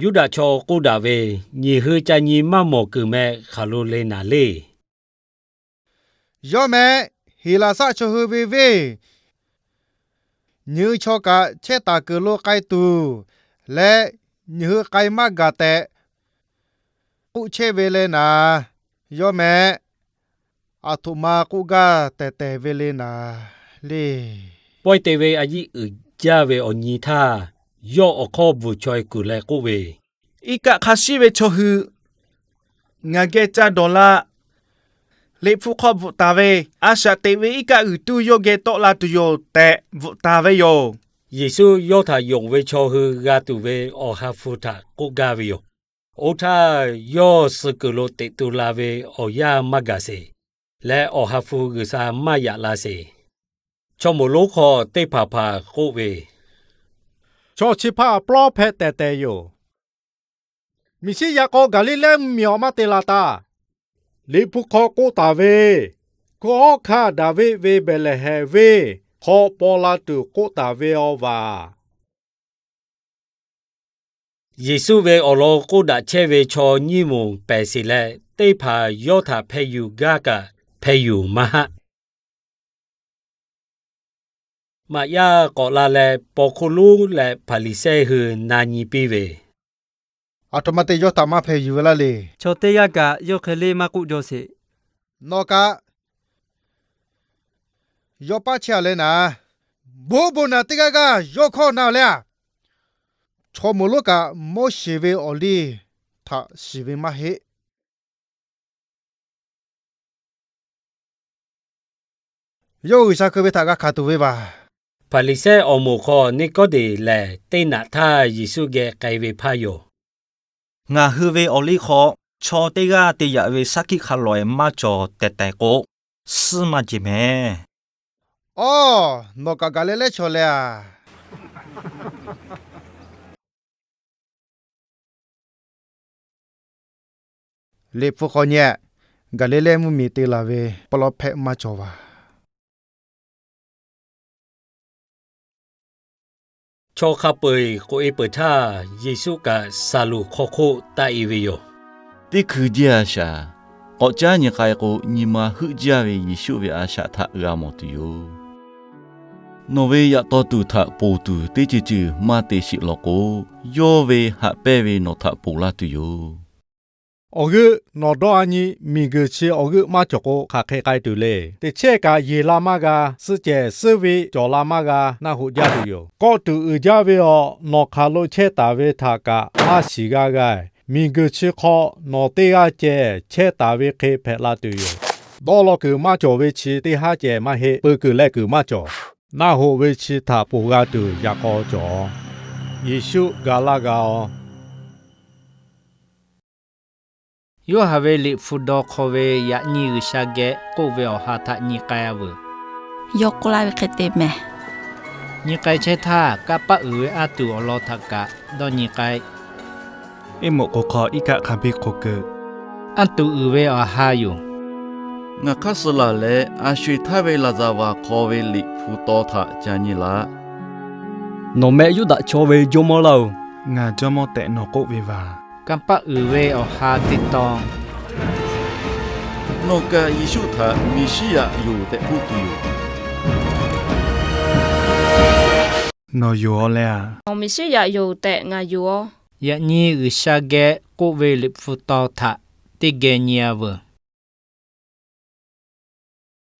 Yuˇdaꞈ chaw k'oˆ daꞈ ve, Nyiˬ hui ca nyi maˇ mawˬ kuiˬ meh hk'aˬ lo le naˍ leˇ. Yawˇ meh, Heˍlaˍsaˆ chaw hui ve venˇ, nyiˬ hui chaw kaꞈ chehˇ taˍ kuiˬ lo k'ai tuˬ leh, nyiˬ hui k'ai maˇ gaˬ tehꞈ k'oˆ chehˇ ve le naˍ. Yawˇ meh, aˬ htoꞈ ma k'oˆ gaˇ tehˬ tehˬ ve le naˍ leˇ. Pawehˇ te ve a yiˆ uiˍ jaˇ ve awˬ nyi htaˇ, yawˇ awˬ hk'awˇ bvuhˬ chaweh kuˬ leh k'oˆ ve, Iˉ kaˆ hk'a shiˉ ve chaw hui ngaˬ geh ca dawˬ la. Liꞈ hpu hk'aw bvuhꞈ taˍ ve, A shaꞈ teꞈ ve iˉ kaˆ g'uiˬ tuˇ yawˇ geh tawˆ la tuˬ yoˬ tehꞈ bvuhꞈ taˍ ve yoˬ. Yeˍsuˆ yawˇ htaꞈ yonˍ ve chaw hui g'a tuˬ ve Awˬ ha hpu htaꞈ k'oˆ gaˇ ve yoˬ. Oˇ htaˇ, yawˇ suh kuiˬ lo teꞈ tu la ve awˬ yanˇ maˇ gaˬ sheˍ, leh Awˬ ha hpu G'uiˬsha maˇ yaꞈ la sheˍ. Chaw moˍ lonˉ hk'aw teˇ hpaˍ hpaˍ k'oˆ ve, Chaw chi hpaˇ pawˇ hpehꞈ tehˬ tehˬ yoˬ. Meˍsiˉyaꞈ k'aw Gaˍliˍlehˇ mvuhˇmiˬ awˬ maˇ te la taˇ. Liꞈ hpu hk'aw k'oˆ taˍ ve, Hkunˉ hawˉ hkanˇ Daˍviˆ ve Behˍlehˍhehnˍ venˇ hk'aw paw la tuˬ k'oˆ taˍ ve awˬ vaˬ. Yeˍsuˆ ve awˬ lawn k'oˆ daꞈ chehˇ ve chaw nyiˇ moˍ pehˬ sheˍ leh, teˇ hpaˍ yawˇ htaꞈ hpeh yuˬ gaˇ kaꞈ hpeh yuˬ maˇ haˆ. Maꞈ yaˇ k'awꞈ la leh, paw hkuˇ lonˉ leh Hpaˍriˍsehˇ hui na nyi piˇ ve, Aˬ htoꞈ ma te yawˇ htaꞈ maˇ hpeh yuˬ ve laˇ le. Chaw teˇ g'aˇ kaꞈ yawˇ hk'e le maˇ k'oˆ jaw sheˍ. Nawˬ kaꞈ yawˇ paˉ chehˇ a leh naˍ, bon bon naˬ teˇ g'aˇ g'aˇ yawˇ hkawˇ na leh a, chaw moˍ lonˉ kaꞈ Moˉseˍ ve awˬ liˇ htaꞈ shiˍ ve maˇ heˆ. Yawˇ G'uiˬsha hkui ve htaꞈ g'a hkanˍ tuˬ ve vaˬ. Hpaˍriˍsehˇ awˬ moˍ hk'aw Niˆkawˇdeˍ lehˬ, teˇ naꞈ htaˇ Yeˍsuˆ geh k'ai ve hpaˇ yoˬ. Ngaˬ hui ve awˬ liˇ hk'aw chaw teˇ g'aˇ te yaꞈ ve shaˉ hkiˆ hk'a lawˬ-e maˇ cawˬ tehꞈ tehꞈ k'o, suhˉ maˇ jeˬ mehˍ. Awˬ, nawˬ kaꞈ Gaˍliˍlehˇ chaw leh a? Liꞈ hpu hk'aw nyi, Gaˍliˍlehˇ mvuhˇmiˬ te laˬ ve pawˇ lawˉ hpehꞈ maˇ cawˬ vaˬ. Chaw hk'a peu-eˬ k'oꞈ-e peuˬ htaˇ, Yeˍsuˆ kaꞈ Saˍluˍ hk'aw hk'oˆ taˆ-e ve yoˬ. Teˇ hkui jeˇ a shaꞈ, k'awꞈ caˉ nyi k'ai k'o, nyi ma heuˆ jaˇ ve Yeˍsuˆ ve a shaꞈ htaꞈ g'a mawˬ tuˬ yoˬ. Nawˬ ve yaꞈ taw tuˬ htaꞈ ponˬ tuˬ teˇ ceuˬ ceuˬ maˇ te sheˍ law k'o, yawˇ ve haꞈ pehnˇ ve nawˬ htaꞈ ponˬ laˇ tuˬ yoˬ. Awˬ g'euˆ nawˬ dawˇ a nyi, miˬguiˬ chi awˬ g'euˆ maˇ cawˬ k'o, hk'aˬ hk'e k'ai tuˬ le. Teˇ chehˇ kaꞈ yeˬ la maˇ g'a, suh cehˬ suhˉ ve cawˬ la maˇ g'a, naˆ hoꞈ jaˇ tuˬ yoˬ. Kawˆ tuˬ uiˍ jaˇ ve awˬ, nawˬ hk'aˬ lo chehˇ taˍ ve htaꞈ kaꞈ maˇ shiˍ g'a g'a. Miˬguiˬ chi hk'aw nawˬ teˇ g'aˇ ceh chehˇ taˍ ve hk'e hpehꞈ la tuˬ yoˬ. Dawˇ law kuiˬ maˇ cawˬ ve chi teˇ haˉ ceh maˇ heˆ. Peu kuiˬ leh kuiˬ maˇ cawˬ. Naˆ hoꞈ ve chi htaꞈ ponˬ g'a tuˬ yaꞈ k'aw cawˬ. Yeˍsuˆ ga laˇ g'a-oˬ. Yoˇhanˬ ve liꞈ hpu daw hk'aw ve yaꞈ nyi G'uiˬsha geh k'oˆ ve awˬ ha htaꞈ nyi k'ai-a veuˬ. Yawˇ k'oˆ laˇ ve hk'e te mehˍ. Nyi k'ai chehˇ htaˇ, kanˇ paˆ uiˍ ve anˇ tuˬ awˬ lawn htaꞈ kaꞈ dawˇ nyi k'ai. Eˇ moꞈ k'oˍ hk'aw iˉ kaˆ hk'a biˇ hk'oˆ keu. Anˇ tuˬ uiˍ ve awˬ ha yoˬ. Ngaˬ hk'aˇ suh laˬ leh, a sho-eˬ htaˇ ve laˍzaˍvaˍ hk'aw ve liꞈ hpu taw htaꞈ ca nyi laˬ. Nawˬ meh Yuˇdaꞈ chaw ve jawˇmawˇ laˇ-oˬ. Ngaˬ jawˇmawˇ tehꞈ nawˬ k'oˆ ve vaˬ. Kanˇ paˆ uiˍ ve awˬ ha teˇ taw. Nawˬ kaꞈ Yeˍsuˆ htaꞈ Meˍsiˉyaꞈ yoˬ tehꞈ k'oˆ tuˬ yoˬ. Nawˬ yoˬ-aw leh a? Nawˬ Meˍsiˉyaꞈ yoˬ tehꞈ ngaˬ yoˬ-aw. Yaꞈ nyi G'uiˬsha geh k'oˆ ve liꞈ hpu taw htaꞈ teˇ geh nyi-a veuˬ.